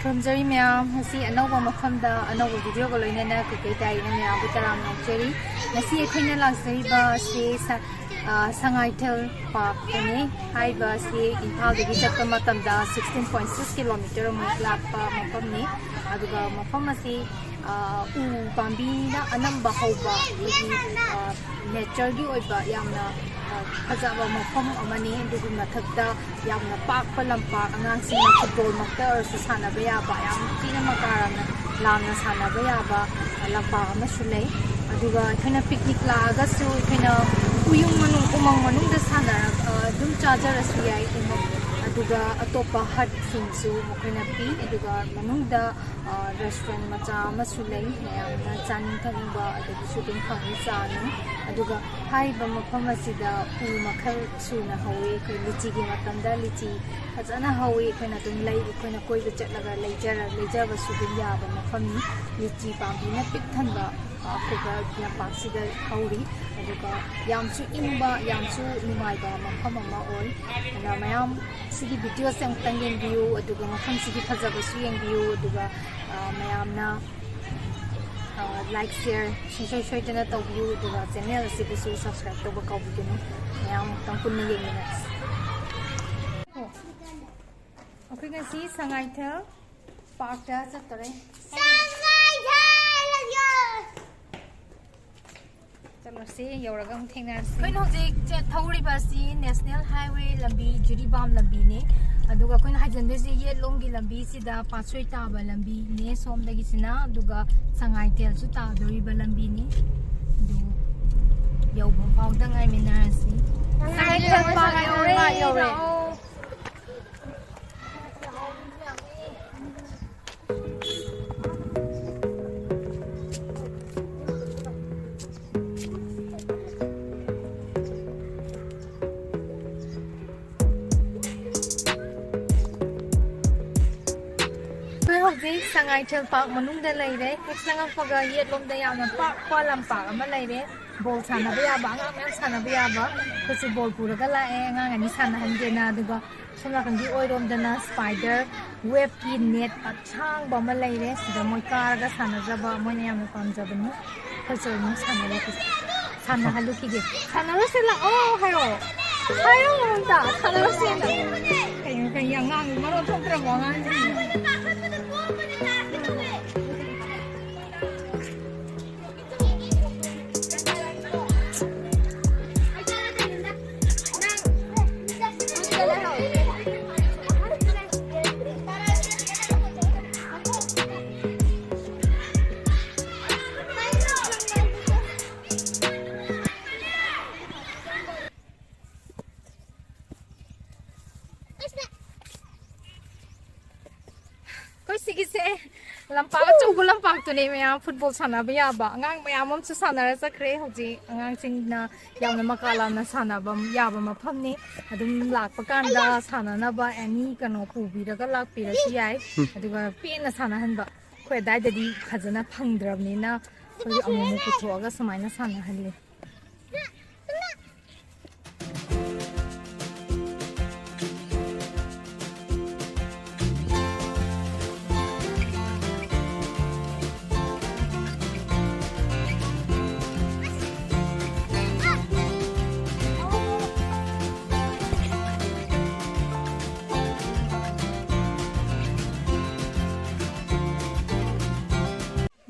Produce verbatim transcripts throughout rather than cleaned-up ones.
ꯈꯨꯔꯨꯝꯖꯔꯤ ꯃꯌꯥꯝ, ꯉꯁꯤ ꯑꯅꯧꯕ ꯃꯐꯝꯗ ꯑꯅꯧꯕ ꯚꯤꯗꯤꯑꯣꯒ ꯂꯣꯏꯅꯅ ꯀꯩꯀꯩ ꯇꯥꯏꯅ ꯃꯌꯥꯝꯕꯨ ꯇꯔꯥꯝꯅ ꯑꯣꯛꯆꯔꯤ꯫ ꯉꯁꯤ ꯑꯩꯈꯣꯏꯅ ꯂꯥꯛꯆꯔꯤꯕ ꯑꯁꯤ ꯁ-, ꯑ, ꯁꯉꯥꯏꯊꯦꯜ ꯄꯥꯔꯛꯇꯅꯤ꯫ ꯍꯥꯏꯔꯤꯕ ꯑꯁꯤ ꯏꯝꯐꯥꯜꯗꯒꯤ ꯆꯠꯄ ꯃꯇꯝꯗ sixteen point six kilometer ꯑꯃꯨꯛ ꯂꯥꯞꯄ ꯃꯐꯝꯅꯤ꯫ ꯑꯗꯨꯒ ꯃꯐꯝ ꯑꯁꯤ, ꯑ, ꯎ ꯄꯥꯝꯕꯤꯅ ꯑꯅꯝꯕ ꯍꯧꯕ, ꯑꯩꯈꯣꯏꯒꯤ, ꯑ, ꯅꯦꯆꯔꯒꯤ ꯑꯣꯏꯕ ꯌꯥꯝꯅ, ꯑ, ꯐꯖꯕ ꯃꯐꯝ ꯑꯃꯅꯤ꯫ ꯑꯗꯨꯒꯤ ꯃꯊꯛꯇ ꯌꯥꯝꯅ ꯄꯥꯛꯄ ꯂꯝꯄꯥꯛ, ꯑꯉꯥꯡꯁꯤꯡꯅ ꯐꯨꯠꯕꯣꯜꯃꯛꯇ ꯑꯣꯏꯔꯁꯨ ꯁꯥꯟꯅꯕ ꯌꯥꯕ, ꯌꯥꯝ ꯊꯤꯅ ꯃꯀꯥ ꯂꯥꯝꯅ, ꯂꯥꯝꯅ ꯁꯥꯟꯅꯕ ꯌꯥꯕ, ꯑ, ꯂꯝꯄꯥꯛ ꯑꯃꯁꯨ ꯂꯩ꯫ ꯑꯗꯨꯒ ꯑꯩꯈꯣꯏꯅ ꯄꯤꯛꯅꯤꯛ ꯂꯥꯛꯑꯒꯁꯨ ꯑꯩꯈꯣꯏꯅ ꯎꯌꯨꯡ ꯃꯅꯨꯡ, ꯎꯃꯪ ꯃꯅꯨꯡꯗ ꯁꯥꯟꯅꯔꯒ, ꯑ, ꯑꯗꯨꯝ ꯆꯥꯖꯔꯁꯨ ꯌꯥꯏ꯫ ꯎꯃꯪ, ꯑꯗꯨꯒ ꯑꯇꯣꯞꯄ ꯍꯠꯁꯤꯡꯁꯨ ꯃꯈꯣꯏꯅ ꯄꯤ꯫ ꯑꯗꯨꯒ ꯃꯅꯨꯡꯗ, ꯑ, ꯔꯦꯁꯇꯨꯔꯦꯟ ꯃꯆꯥ ꯑꯃꯁꯨ ꯂꯩ꯫ ꯃꯌꯥꯝꯅ ꯆꯥꯅꯤꯡ ꯊꯛꯅꯤꯡꯕ ꯑꯗꯨꯒꯤꯁꯨ ꯑꯗꯨꯝ ꯐꯪꯉꯤ, ꯆꯥ ꯅꯨꯡ꯫ ꯑꯗꯨꯒ ꯍꯥꯏꯔꯤꯕ ꯃꯐꯝ ꯑꯁꯤꯗ ꯎ ꯃꯈꯜ ꯁꯨꯅ ꯍꯧꯋꯤ꯫ ꯑꯩꯈꯣꯏ ꯂꯤꯆꯤꯒꯤ ꯃꯇꯝꯗ ꯂꯤꯆꯤ ꯐꯖꯅ ꯍꯧꯋꯤ꯫ ꯑꯩꯈꯣꯏꯅ ꯑꯗꯨꯝ ꯂꯩ, ꯑꯩꯈꯣꯏꯅ ꯀꯣꯏꯕ ꯆꯠꯂꯒ ꯂꯩꯖꯔ-, ꯂꯩꯖꯕꯁꯨ ꯑꯗꯨꯝ ꯌꯥꯕ ꯃꯐꯝꯅꯤ꯫ ꯂꯤꯆꯤ ꯄꯥꯝꯕꯤꯅ ꯄꯤꯛ ꯊꯟꯕ, ꯑ, ꯑꯩꯈꯣꯏꯒ ꯂꯝꯄꯥꯛꯁꯤꯗ ꯍꯧꯔꯤ꯫ ꯑꯗꯨꯒ ꯌꯥꯝꯁꯨ ꯏꯪꯕ, ꯌꯥꯝꯁꯨ ꯅꯨꯡꯉꯥꯏꯕ ꯃꯐꯝ ꯑꯃ ꯑꯣꯏ꯫ ꯑꯗꯨꯅ ꯃꯌꯥꯝ ꯁꯤꯒꯤ ꯚꯤꯗꯤꯑꯣꯁꯦ ꯑꯃꯨꯛꯇꯪ ꯌꯦꯡꯕꯤꯌꯨ, ꯑꯗꯨꯒ ꯃꯐꯝꯁꯤꯒꯤ ꯐꯖꯕꯁꯨ ꯌꯦꯡꯕꯤꯌꯨ, ꯑꯗꯨꯒ, ꯑ, ꯃꯌꯥꯝꯅ, ꯑ, like, share ꯁꯨꯡꯁꯣꯏ ꯁꯣꯏꯗꯅ ꯇꯧꯕꯤꯌꯨ, ꯑꯗꯨꯒ channel ꯑꯁꯤꯕꯨꯁꯨ subscribe ꯇꯧꯕ ꯀꯥꯎꯕꯤꯒꯅꯨ꯫ ꯃꯌꯥꯝ ꯑꯃꯨꯛꯇꯪ ꯄꯨꯟꯅ ꯌꯦꯡꯃꯤꯟꯅꯁꯤ꯫ ꯑꯩꯈꯣꯏ ꯉꯁꯤ ꯁꯉꯥꯏꯊꯦꯜ ꯄꯥꯔꯛꯇ ꯆꯠꯇꯣꯔꯦ꯫ ꯆꯠꯂꯁꯤ, ꯌꯧꯔꯒ ꯑꯃꯨꯛ ꯊꯦꯡꯅꯔꯁꯤ꯫ ꯑꯩꯈꯣꯏꯅ ꯍꯧꯖꯤꯛ ꯆꯠ-, ꯊꯧꯔꯤꯕ ꯑꯁꯤ National Highway ꯂꯝꯕꯤ, ꯖꯤꯔꯤꯕꯥꯝ ꯂꯝꯕꯤꯅꯤ꯫ ꯑꯗꯨꯒ ꯑꯩꯈꯣꯏꯅ ꯍꯥꯏꯖꯤꯟꯗꯣꯏꯁꯤ ꯌꯦꯠꯂꯣꯝꯒꯤ ꯂꯝꯕꯤꯁꯤꯗ ꯄꯥꯠꯁꯣꯏ ꯇꯥꯕ ꯂꯝꯕꯤꯅꯦ ꯁꯣꯝꯗꯒꯤꯁꯤꯅ, ꯑꯗꯨꯒ ꯁꯉꯥꯏꯊꯦꯜꯁꯨ ꯇꯥꯗꯣꯔꯤꯕ ꯂꯝꯕꯤꯅꯤ꯫ ꯑꯗꯨ ꯌꯧꯕ ꯐꯥꯎꯗ ꯉꯥꯏꯃꯤꯟꯅꯔꯁꯤ꯫ ꯁꯉꯥꯏꯊꯦꯜ ꯄꯥꯠ ꯌꯧꯔꯦ꯫ ꯂꯥꯛꯑꯣ꯫ ꯑꯩꯈꯣꯏ ꯍꯧꯖꯤꯛ ꯁꯉꯥꯏꯊꯦꯜ ꯄꯥꯔꯛ ꯃꯅꯨꯡꯗ ꯂꯩꯔꯦ꯫ ꯍꯦꯛ ꯆꯪꯉꯛꯄꯒ ꯌꯦꯠꯂꯣꯝꯗ ꯌꯥꯝꯅ ꯄꯥꯛꯄ ꯂꯝꯄꯥꯛ ꯑꯃ ꯂꯩꯔꯦ꯫ ꯕꯣꯜ ꯁꯥꯟꯅꯕ ꯌꯥꯕ, ꯑꯉꯥꯡ ꯃꯌꯥꯝ ꯁꯥꯟꯅꯕ ꯌꯥꯕ꯫ ꯑꯩꯈꯣꯏꯁꯨ ꯕꯣꯜ ꯄꯨꯔꯒ ꯂꯥꯛꯑꯦ, ꯑꯉꯥꯡ ꯑꯅꯤ ꯁꯥꯟꯅꯍꯟꯒꯦꯅ꯫ ꯑꯗꯨꯒ ꯁꯣꯝ ꯅꯥꯀꯟꯒꯤ ꯑꯣꯏꯔꯣꯝꯗꯅ spider webꯀꯤ net ꯑꯁꯥꯡꯕ ꯑꯃ ꯂꯩꯔꯦ, ꯁꯤꯗ ꯃꯣꯏ ꯀꯥꯔꯒ ꯁꯥꯟꯅꯖꯕ, ꯃꯣꯏꯅ ꯌꯥꯝꯅ ꯄꯥꯝꯖꯕꯅꯤ꯫ ꯑꯩꯈꯣꯏꯁꯨ ꯑꯗꯨꯝ ꯁꯥꯟꯅꯔꯨꯈꯤꯁꯦ, ꯁꯥꯟꯅꯍꯜꯂꯨꯈꯤꯒꯦ꯫ ꯁꯥꯟꯅꯔꯨꯁꯦ ꯂꯥꯛꯑꯣ ꯍꯥꯏꯔꯣ, ꯍꯥꯏꯔꯣ ꯑꯝꯇ ꯁꯥꯟꯅꯔꯨꯁꯦꯅ꯫ ꯀꯩꯅꯣ, ꯀꯩ ꯑꯉꯥꯡ ꯃꯔꯣꯟ ꯊꯣꯛꯇ꯭ꯔꯕꯣ ꯑꯉꯥꯡꯁꯤꯡꯁꯦ? ꯑꯩꯈꯣꯏ ꯁꯤꯒꯤꯁꯦ ꯂꯝꯄꯥꯛ ꯑꯆꯧꯕ ꯂꯝꯄꯥꯛꯇꯨꯅꯦ ꯃꯌꯥꯝ ꯐꯨꯠꯕꯣꯜ ꯁꯥꯟꯅꯕ ꯌꯥꯕ꯫ ꯑꯉꯥꯡ ꯃꯌꯥꯝ ꯑꯃꯁꯨ ꯁꯥꯟꯅꯔ ꯆꯠꯈ꯭ꯔꯦ꯫ ꯍꯧꯖꯤꯛ ꯑꯉꯥꯡꯁꯤꯡꯅ ꯌꯥꯝꯅ ꯃꯀꯥ ꯂꯥꯝꯅ ꯁꯥꯟꯅꯕ ꯌꯥꯕ ꯃꯐꯝꯅꯤ꯫ ꯑꯗꯨꯝ ꯂꯥꯛꯄ ꯀꯥꯟꯗ ꯁꯥꯟꯅꯅꯕ any ꯀꯩꯅꯣ ꯄꯨꯕꯤꯔꯒ ꯂꯥꯛꯄꯤꯔꯁꯨ ꯌꯥꯏ꯫ ꯑꯗꯨꯒ ꯄꯦꯟꯅ ꯁꯥꯟꯅꯍꯟꯕ꯫ ꯑꯩꯈꯣꯏ ꯑꯗꯥꯏꯗꯗꯤ ꯐꯖꯅ ꯐꯪꯗ꯭ꯔꯕꯅꯤꯅ ꯑꯩꯈꯣꯏꯒꯤ ꯑꯃꯨꯛ ꯑꯃꯨꯛ ꯄꯨꯊꯣꯛꯑꯒ ꯁꯨꯃꯥꯏꯅ ꯁꯥꯟꯅꯍꯜꯂꯤ꯫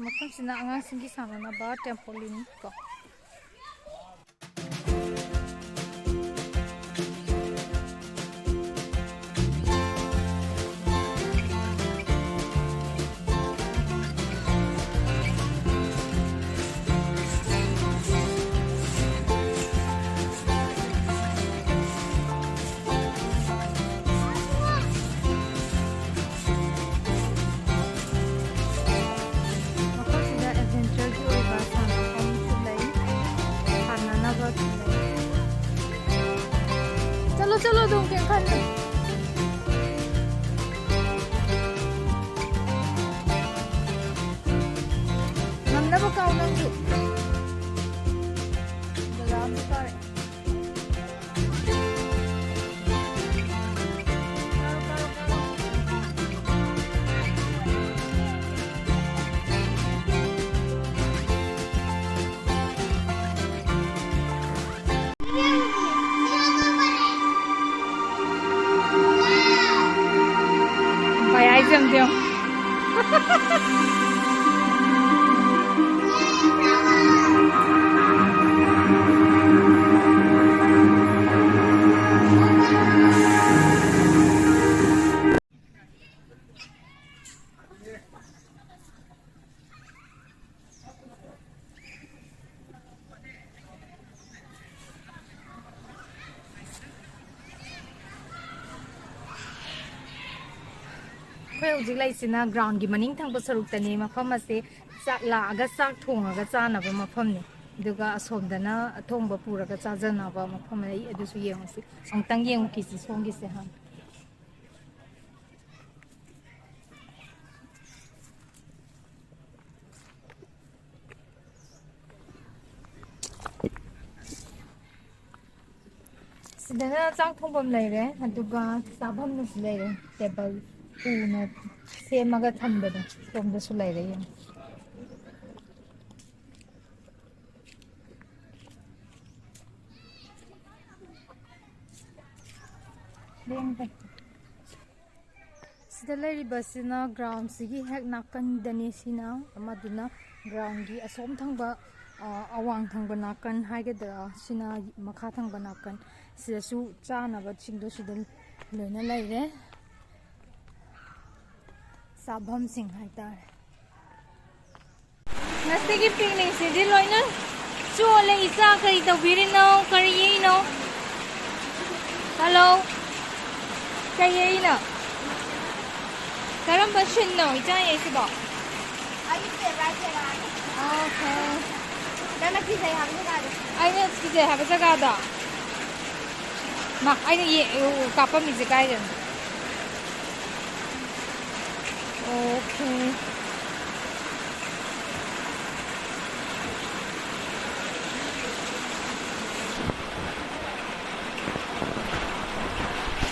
ꯃꯐꯝꯁꯤꯅ ꯑꯉꯥꯡꯁꯤꯡꯒꯤ ꯁꯥꯟꯅꯅꯕ trampoline ꯀꯣ꯫ ꯃꯐꯝꯁꯤꯗ adventureꯒꯤ ꯑꯣꯏꯕ ꯁꯥꯟꯅꯐꯝꯁꯨ ꯂꯩ, ꯁꯥꯟꯅꯅꯕꯁꯨ ꯂꯩ꯫ ꯆꯠꯂꯣ, ꯆꯠꯂꯣ, ꯑꯗꯨꯝ ꯀꯩꯝ ꯈꯟꯅꯨ꯫ ꯉꯝꯅꯕ ꯀꯥꯎ ꯅꯪꯁꯨ꯫ ꯌꯦꯡꯉꯣ꯫ ꯑꯩꯈꯣꯏ ꯍꯧꯖꯤꯛ ꯂꯩꯁꯤꯅ groundꯒꯤ ꯃꯅꯤꯡ ꯊꯪꯕ ꯁꯔꯨꯛꯇꯅꯤ꯫ ꯃꯐꯝ ꯑꯁꯤ ꯆꯥꯛ ꯂꯥꯛꯑꯒ ꯆꯥꯛ ꯊꯣꯡꯉꯒ ꯆꯥꯅꯕ ꯃꯐꯝꯅꯤ꯫ ꯑꯗꯨꯒ ꯑꯁꯣꯝꯗꯅ ꯑꯊꯣꯡꯕ ꯄꯨꯔꯒ ꯆꯥꯖꯅꯕ ꯃꯐꯝ ꯂꯩ꯫ ꯑꯗꯨꯁꯨ ꯌꯦꯡꯉꯨꯁꯤ꯫ ꯑꯃꯨꯛꯇꯪ ꯌꯦꯡꯉꯨꯈꯤꯁꯤ ꯁꯣꯝꯒꯤꯁꯦ ꯍꯥꯟꯅ꯫ ꯁꯤꯗꯅ ꯆꯥꯛ ꯊꯣꯡꯐꯝ ꯂꯩꯔꯦ, ꯑꯗꯨꯒ ꯆꯥꯐꯝꯅꯁꯨ ꯂꯩꯔꯦ꯫ Table ꯎꯅ ꯁꯦꯝꯃꯒ ꯊꯝꯕꯗꯣ, ꯁꯣꯝꯗꯁꯨ ꯂꯩꯔꯦ, ꯌꯦꯡꯉꯣ꯫ ꯂꯦꯡꯗꯦ꯫ ꯁꯤꯗ ꯂꯩꯔꯤꯕꯁꯤꯅ groundꯁꯤꯒꯤ ꯍꯦꯛ ꯅꯥꯀꯟꯗꯅꯤ꯫ ꯁꯤꯅ ꯑꯃꯗꯨꯅ groundꯒꯤ ꯑꯁꯣꯝ ꯊꯪꯕ, ꯑ, ꯑꯋꯥꯡ ꯊꯪꯕ ꯅꯥꯀꯟ ꯍꯥꯏꯒꯗ꯭ꯔꯥ, ꯁꯤꯅ ꯃꯈꯥ ꯊꯪꯕ ꯅꯥꯀꯟ꯫ ꯁꯤꯗꯁꯨ ꯆꯥꯅꯕꯁꯤꯡꯗꯣ ꯁꯤꯗ ꯂꯣꯏꯅ ꯂꯩꯔꯦ꯫ ꯆꯥꯐꯝꯁꯤꯡ ꯍꯥꯏꯇꯥꯔꯦ꯫ ꯉꯁꯤꯒꯤ picnicꯁꯤꯗꯤ ꯂꯣꯏꯅ ꯆꯣꯠꯂꯦ꯫ ꯏꯆꯥ, ꯀꯔꯤ ꯇꯧꯕꯤꯔꯤꯅꯣ? ꯀꯔꯤ ꯌꯦꯛꯏꯅꯣ? Hello? ꯀꯩ ꯌꯦꯛꯏꯅꯣ? ꯀꯔꯝꯕ ꯁꯤꯟꯅꯣ ꯏꯆꯥ ꯌꯦꯛꯏꯁꯤꯕꯣ? ꯑꯩꯒꯤ favourite ꯖꯒꯥꯅꯤ꯫ Okay. ꯅꯪꯅ ꯀꯤꯖꯩ ꯍꯥꯏꯕ ꯖꯒꯥꯗꯣ꯫ ꯑꯩꯅ ꯀꯤꯖꯩ ꯍꯥꯏꯕ ꯖꯒꯥꯗꯣ? ꯃꯥ, ꯑꯩꯅ ꯌꯦ-, ꯀꯥꯞꯄꯝꯃꯤꯁꯦ ꯀꯥꯏꯗꯅꯣ? Okay.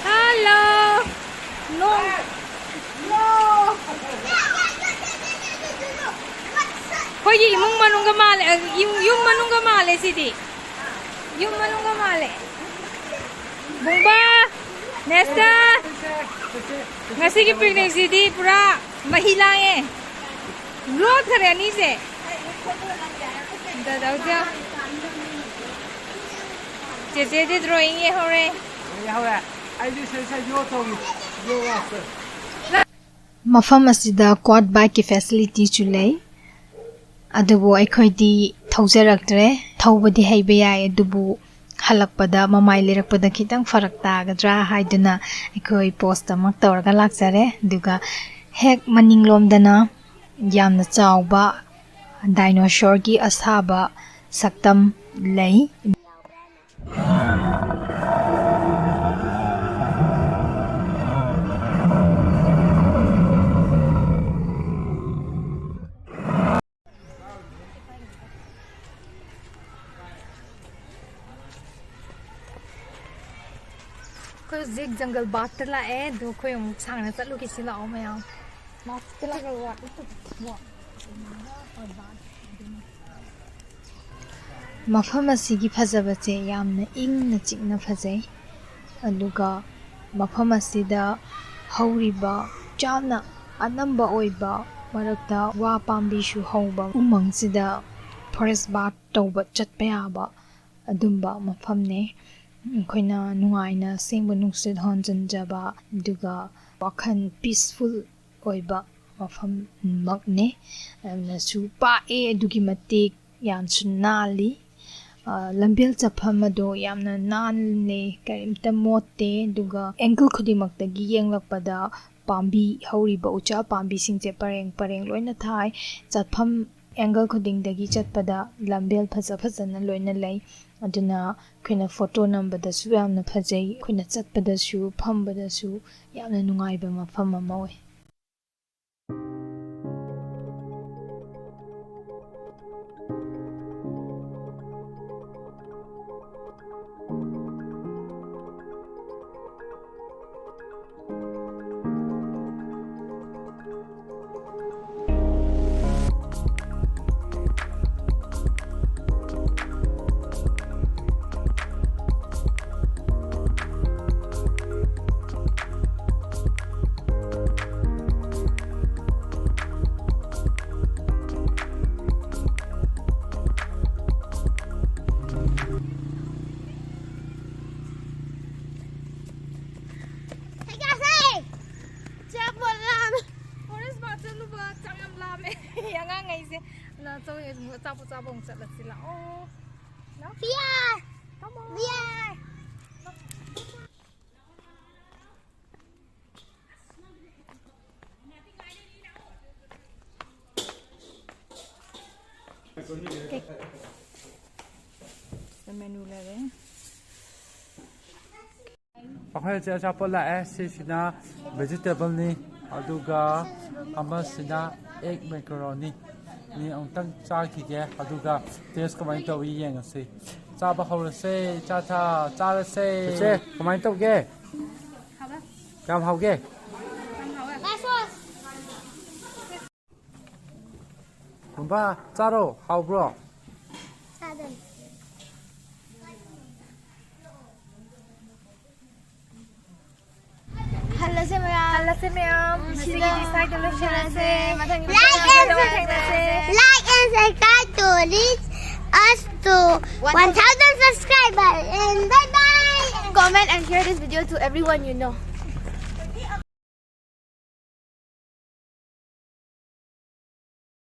Hello. ꯅꯣꯡ꯫ ꯑꯩꯈꯣꯏꯒꯤ ꯏꯃꯨꯡ ꯃꯅꯨꯡꯒ ꯃꯥꯜꯂꯦ, ꯑ, ꯌꯨꯝ, ꯌꯨꯝ ꯃꯅꯨꯡꯒ ꯃꯥꯜꯂꯦ ꯁꯤꯗꯤ꯫ ꯌꯨꯝ ꯃꯅꯨꯡꯒ ꯃꯥꯜꯂꯦ꯫ ꯕꯨꯡꯕꯥ, ꯅꯦꯁꯇꯥ꯫ ꯉꯁꯤꯒꯤ ꯄꯤꯛꯅꯤꯛꯁꯤꯗꯤ ꯄꯨꯔꯥ ꯃꯍꯤ ꯂꯥꯡꯉꯦ꯫ ꯂꯣꯠꯈꯔꯦ ꯑꯅꯤꯁꯦ꯫ ꯗꯥꯗꯥꯎꯗ꯫ ꯆꯦꯆꯦꯗꯤ ꯗ꯭ꯔꯣꯌꯤꯡ ꯌꯦꯛꯍꯧꯔꯦ꯫ ꯌꯦꯛꯍꯧꯔꯦ꯫ ꯑꯩꯗꯤ ꯁꯤꯗ ꯌꯣ ꯇꯧꯔꯤ꯫ ꯌꯣ ꯋꯥꯛꯇ꯫ ꯃꯐꯝ ꯑꯁꯤꯗ ꯀ꯭ꯋꯥꯠ ꯕꯥꯏꯛꯀꯤ ꯐꯦꯁꯤꯂꯤꯇꯤꯁꯨ ꯂꯩ꯫ ꯑꯗꯨꯕꯨ ꯑꯩꯈꯣꯏꯗꯤ ꯊꯧꯖꯔꯛꯇ꯭ꯔꯦ꯫ ꯊꯧꯕꯗꯤ ꯍꯩꯕ ꯌꯥꯏ, ꯑꯗꯨꯕꯨ ꯍꯜꯂꯛꯄꯗ ꯃꯃꯥꯏ ꯂꯩꯔꯛꯄꯗ ꯈꯤꯇꯪ ꯐꯔꯛ ꯇꯥꯒꯗ꯭ꯔꯥ ꯍꯥꯏꯗꯨꯅ ꯑꯩꯈꯣꯏ ꯄꯣꯁ ꯑꯃ ꯇꯧꯔꯒ ꯂꯥꯛꯆꯔꯦ꯫ ꯑꯗꯨꯒ ꯍꯦꯛ ꯃꯅꯤꯡꯂꯣꯝꯗꯅ ꯌꯥꯝꯅ ꯆꯥꯎꯕ ꯗꯥꯏꯅꯣꯁꯣꯔꯒꯤ ꯑꯁꯥꯕ ꯁꯛꯇꯝ ꯂꯩ꯫ ꯑꯩꯈꯣꯏ ꯍꯧꯖꯤꯛ ꯖꯪꯒꯜ ꯕꯥꯔꯠꯇ ꯂꯥꯛꯑꯦ, ꯑꯗꯣ ꯑꯩꯈꯣꯏ ꯑꯃꯨꯛ ꯁꯥꯡꯅ ꯆꯠꯂꯨꯈꯤꯁꯤ, ꯂꯥꯛꯑꯣ ꯃꯌꯥꯝ꯫ ꯃꯐꯝ ꯑꯁꯤꯒꯤ ꯐꯖꯕꯁꯦ ꯌꯥꯝꯅ ꯏꯪꯅ ꯆꯤꯛꯅ ꯐꯖꯩ꯫ ꯑꯗꯨꯒ ꯃꯐꯝ ꯑꯁꯤꯗ ꯍꯧꯔꯤꯕ ꯆꯥꯅ ꯑꯅꯝꯕ ꯑꯣꯏꯕ ꯃꯔꯛꯇ ꯋꯥ ꯄꯥꯝꯕꯤꯁꯨ ꯍꯧꯕ ꯎꯃꯪꯁꯤꯗ ꯐꯣꯔꯦꯁ ꯕꯥꯠ ꯇꯧꯕ ꯆꯠꯄ ꯌꯥꯕ ꯑꯗꯨꯝꯕ ꯃꯐꯝꯅꯦ꯫ ꯑꯩꯈꯣꯏꯅ ꯅꯨꯡꯉꯥꯏꯅ ꯑꯁꯦꯡꯕ ꯅꯨꯡꯁꯤꯠ ꯍꯣꯟꯖꯤꯟꯖꯕ, ꯑꯗꯨꯒ ꯋꯥꯈꯜ ꯄꯤꯁꯐꯨꯜ ꯑꯣꯏꯕ ꯃꯐꯝꯃꯛꯅꯦ꯫ ꯌꯥꯝꯅꯁꯨ ꯄꯥꯛꯑꯦ, ꯑꯗꯨꯒꯤ ꯃꯇꯤꯛ ꯌꯥꯝꯁꯨ ꯅꯥꯜꯂꯤ꯫ ꯑ, ꯂꯝꯕꯦꯜ ꯆꯠꯐꯝ ꯑꯗꯣ ꯌꯥꯝꯅ ꯅꯥꯜꯂꯦ, ꯀꯔꯤꯝꯇ ꯃꯣꯠꯇꯦ꯫ ꯑꯗꯨꯒ ꯑꯦꯡꯒꯜ ꯈꯨꯗꯤꯡꯃꯛꯇꯒꯤ ꯌꯦꯡꯂꯛꯄꯗ ꯄꯥꯝꯕꯤ, ꯍꯧꯔꯤꯕ ꯎꯆꯥ ꯄꯥꯝꯕꯤꯁꯤꯡꯁꯦ ꯄꯔꯦꯡ ꯄꯔꯦꯡ ꯂꯣꯏꯅ ꯊꯥꯏ꯫ ꯆꯠꯐꯝ ꯑꯦꯡꯒꯜ ꯈꯨꯗꯤꯡꯗꯒꯤ ꯆꯠꯄꯗ ꯂꯝꯕꯦꯜ ꯐꯖ ꯐꯖꯅ ꯂꯣꯏꯅ ꯂꯩ꯫ ꯑꯗꯨꯅ ꯑꯩꯈꯣꯏꯅ ꯐꯣꯇꯣ ꯅꯝꯕꯗꯁꯨ ꯌꯥꯝꯅ ꯐꯖꯩ, ꯑꯩꯈꯣꯏꯅ ꯆꯠꯄꯗꯁꯨ ꯐꯝꯕꯗꯁꯨ ꯌꯥꯝꯅ ꯅꯨꯡꯉꯥꯏꯕ ꯃꯐꯝ ꯑꯃ ꯑꯣꯏ꯫ ꯑꯉꯥꯡꯈꯩꯁꯦ ꯂꯥꯛꯆꯧ, ꯑꯆꯥꯄꯣꯠ ꯆꯥꯕ ꯑꯃꯨꯛ ꯆꯠꯂꯁꯤ ꯂꯥꯛꯑꯣ꯫ ꯂꯥꯛꯑꯣ꯫ ꯕꯤꯌꯥ! Come on. ꯕꯤꯌꯥ! ꯃꯦꯅꯨ ꯂꯩꯔꯦ꯫ ꯑꯩꯈꯣꯏ ꯍꯧꯖꯤꯛ ꯑꯆꯥꯄꯣꯠ ꯂꯥꯛꯑꯦ꯫ ꯁꯤꯁꯤꯅ vegetableꯅꯤ, ꯑꯗꯨꯒ ꯑꯃꯁꯤꯅ egg macaroni꯫ ꯃꯤ ꯑꯃꯨꯛꯇꯪ ꯆꯥꯈꯤꯒꯦ, ꯑꯗꯨꯒ taste ꯀꯃꯥꯏꯅ ꯇꯧꯏ ꯌꯦꯡꯉꯁꯤ꯫ ꯆꯥꯕ ꯍꯧꯔꯁꯦ꯫ ꯆꯥ ꯊꯥ ꯆꯥꯔꯁꯦ꯫ ꯆꯦ, ꯀꯃꯥꯏꯅ ꯇꯧꯒꯦ? ꯀꯌꯥꯝ ꯍꯥꯎꯒꯦ? ꯒꯨꯝꯕ, ꯆꯥꯔꯣ꯫ ꯍꯥꯎꯕ꯭ꯔꯣ? ꯍꯜꯂꯁꯦ ꯃꯌꯥꯝ꯫ ꯍꯜꯂꯁꯦ ꯃꯌꯥꯝ꯫ ꯉꯁꯤꯒꯤꯗꯤ ꯁ꯭ꯋꯥꯏꯗ ꯂꯣꯏꯁꯤꯜꯂꯁꯦ꯫ ꯃꯊꯪꯒꯤ Like and ꯚꯤꯗꯤꯑꯣꯗ ꯊꯦꯡꯅꯁꯦ꯫ Like and subscribe to reach us to one thousand subscribers. And bye bye. Comment and share this video to everyone you know.